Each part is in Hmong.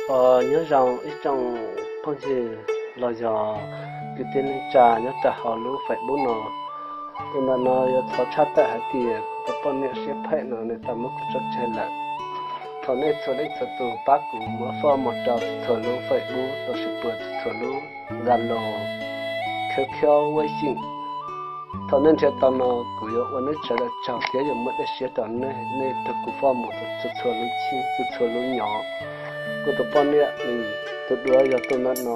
Os, nyob zoo ib tsoom phooj ywg los yog kwv tij neej tsa nyob rau hauv lub Facebook no. Tus ntawm no yuav thov tshaj tawm hais tias kuv tus poj niam siab phem no nws tau muab kuv tso tseg lawm. Thov nej txhua leej txhua tus pab kuv muab foj mus rau txhua lub Facebook lossis puas txhua lub Zalo, Q Q, Weixin. Thaum nej nrhiav tau no kuv yuav ua nej sawv daws tsaug thiab yuav muaj dej siab rau nej, nej nrog kuv foj mus txhua txhua lub txhij txhua txhua lub nyob. Kuv tus poj niam nws tus duab yog tus ntawm no,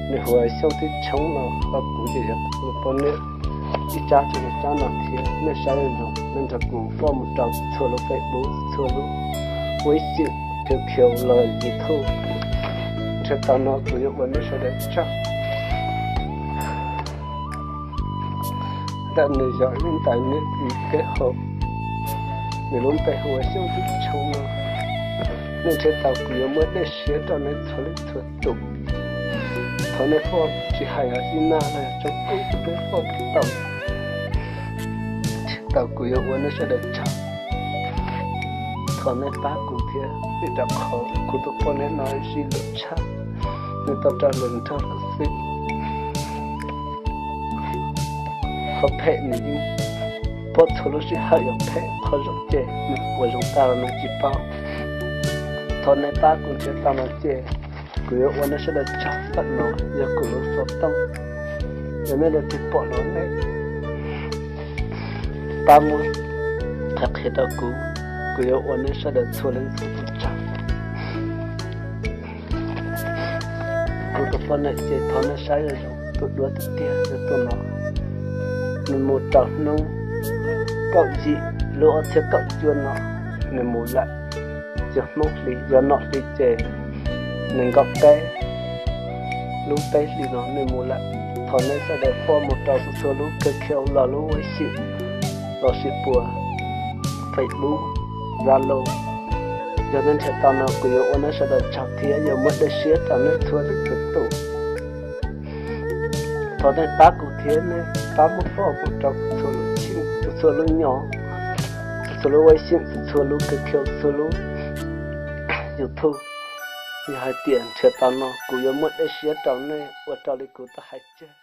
nws hu ua Xyooj Tib Tshoob no, ho kuv ces yog kuv tus poj niam ib tsab tseem tsab no thiab. Nej saib zoo zoo, nej nrog kuv foj mus rau txhua lub Facebook, txhua lub Weixin, Q Q los YouTube. Nrhiav tau no kuv yuav ua nej sawv daws tsaug. Ntawm nws yog ib ntawd nws txiv kev hauv, nws lub npe hu ua Xyooj Tib Tshoob no. Nej nrhiav tau kuv yuav muaj dej siab rau nej txhua leej txhua tus. Thov nej foj, tsis hais yog ib naj los yog tsoom kuj, thov nej foj tau, tau kuv yuav ua nej sawv daws tsaug. Thov nej pab kuv thiab, vim rau qhov kuv tus poj niam no zij lus tshaj, nws tau raug luag nrog luag xwb. Qhov phem nws yeej pom txhua lub sij hawm, yog phem, qhov zoo ces nws ua zoo tag los nws tsis paub. Thov nej pab kuv nrhiav tau no ces kuv yuav ua nej sawv daws tsaug. Ntawm no yog kuv lub xov tooj, yog nej leej twg pom no nej pab muab qhia qhia rau kuv, kuv yuav ua nej sawv daws txhua leej txhua tus tsaug. Kuv tus poj niam ces thov nej saib zoo zoo, tus duab tiag tiag yog tus no. Nws mus rau hnub kaum yim lub ob txhiab kaum cuaj no, nws mus lawm. Yog hnub hli, yog nom hli ces nees nkaum peb lub peb hlis no nws mus lawm. Thov nej sawv daws foj mus rau txhua txhua lub Q Q los lub Weixin lossis puas Facebook, Zalo. Yog nej nrhiav tau no kuv yuav ua nej sawv daws tsaug thiab yuav muaj dej siab rau nej txhua leej txhua tus. Thov nej pab kuv thiab nej pab muab foj mus rau txhua lub txhij, txhua lub nyob, txhua lub Weixin, txhua lub Q Q, txhua lub YouTube. Yog hais tias nrhiav tau no kuv yuav muaj dej siab rau nej ua raws li kuv tau hais tseg.